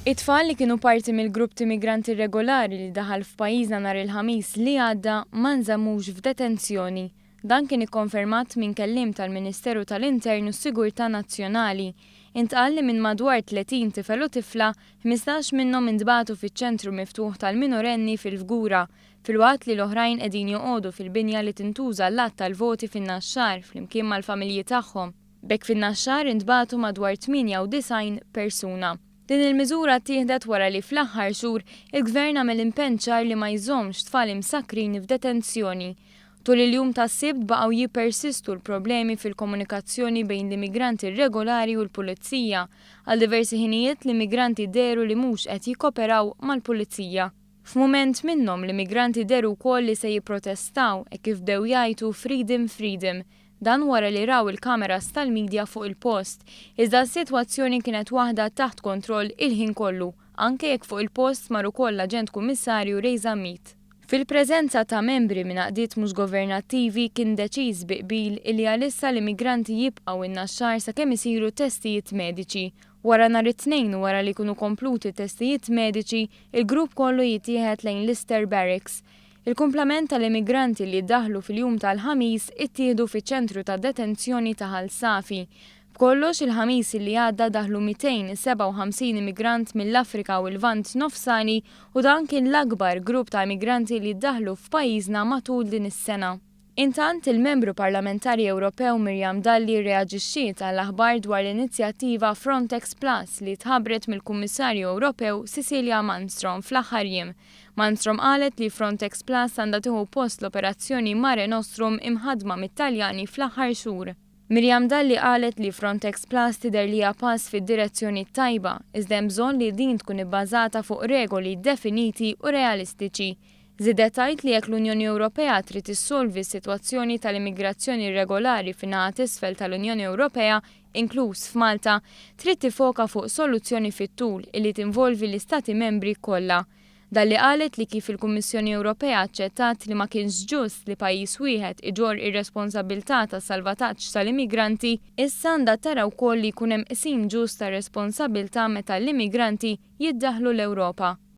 It-tfal li kienu parti mill-grupp t'immigranti irregolari li daħal f'pajjiżna nhar il-Ħamis li għadda ma nżammux f'detenzjoni. Dan kien ikkonfermat minn kelliem tal-Ministeru tal-Intern u s-Sigurtà Nazzjonali. Intqal li minn madwar 30 tifel u tifla, 15 minnhom intbagħtu fiċ-ċentru miftuħ tal-minorenni fil-Fgura, filwaqt li l-oħrajn qegħdin joqogħdu fil-binja li tintuża għall-għadd tal-voti fin-Naxxar flimkien mal-familji tagħhom. B'hekk fin-Naxxar intbagħtu madwar 98 persuna. Din il-miżura ttieħdet wara li fl-aħħar xhur il-Gvern għamel impenn ċar li ma jżommx tfal imsakkrin f'detenzjoni. Tul il-jum tas-Sibt baqgħu jippersistu l-problemi fil-komunikazzjoni bejn l-immigranti irregolari u l-Pulizija. Għal diversi ħinijiet l-immigranti dehru li mhux qed jikkoperaw mal-Pulizija. F'mument minnhom l-immigranti dehru wkoll li se jipprotestaw hekk kif bdew jgħajtu Freedom Freedom. Dan wara li raw il-kameras tal-midja fuq il-post. Iżda s-sitwazzjoni kienet waħda taħt kontroll il-ħin kollu, anke jekk fuq il-post mar ukoll l-Aġent Kummissarju Ray Zammit. Fil-preżenza ta' membri minn għaqdiet mhux governattivi kien deċiż bi qbil illi għalissa l-immigranti jibqgħu in-Naxxar sakemm isiru testijiet mediċi. Wara nhar it-Tnejn u wara li jkunu kompluti t-testijiet mediċi, il-grupp kollu jittieħed lejn l-Lister Barracks. Il-kumplament tal-immigranti li ddaħħlu fil-jum tal-Ħamis ittieħdu fiċ-ċentru ta' detenzjoni ta' Ħal Safi. B'kollox il-Ħamis li għadda daħlu 257 immigrant mill-Afrika u l-Lvant Nofsani u dan kien l-akbar grupp ta' immigranti li ddaħħlu f'pajjiżna matul din is-sena. Intant, il-Membru Parlamentari Ewropew Miriam Dalli rreaġixxiet għall-aħbar dwar l-inizjattiva Frontex Plus li tħabbret mill-Kummissarju Ewropew Cecilia Malmstrom fl-aħħar jiem. Malmstrom qalet li Frontex Plus għandha tieħu post l-operazzjoni Mare Nostrum imħaddma mit-Taljani fl-aħħar xhur. Miriam Dalli qalet li Frontex Plus tidher li hija pass fid-direzzjoni t-tajba, iżda hemm bżonn li din tkun ibbażata fuq regoli definiti u realistiċi. Żiedet tgħid li jekk l-Unjoni Ewropea trid issolvi s-sitwazzjoni tal-immigrazzjoni irregolari fin-naħa t'isfel tal-Unjoni Ewropea, inkluż f'Malta, trid tiffoka fuq soluzzjoni fit-tul illi tinvolvi l-Istati Membri kollha. Dalli qalet li kif il-Kummissjoni Ewropea aċċettat li ma kienx ġust li pajjiż wieħed iġorr ir-responsabbiltà tas-salvataġġ tal-immigranti, issa għandha tara wkoll li jkun hemm qsim ġust tar-responsabbiltà meta l-immigranti jiddaħħlu l-Ewropa.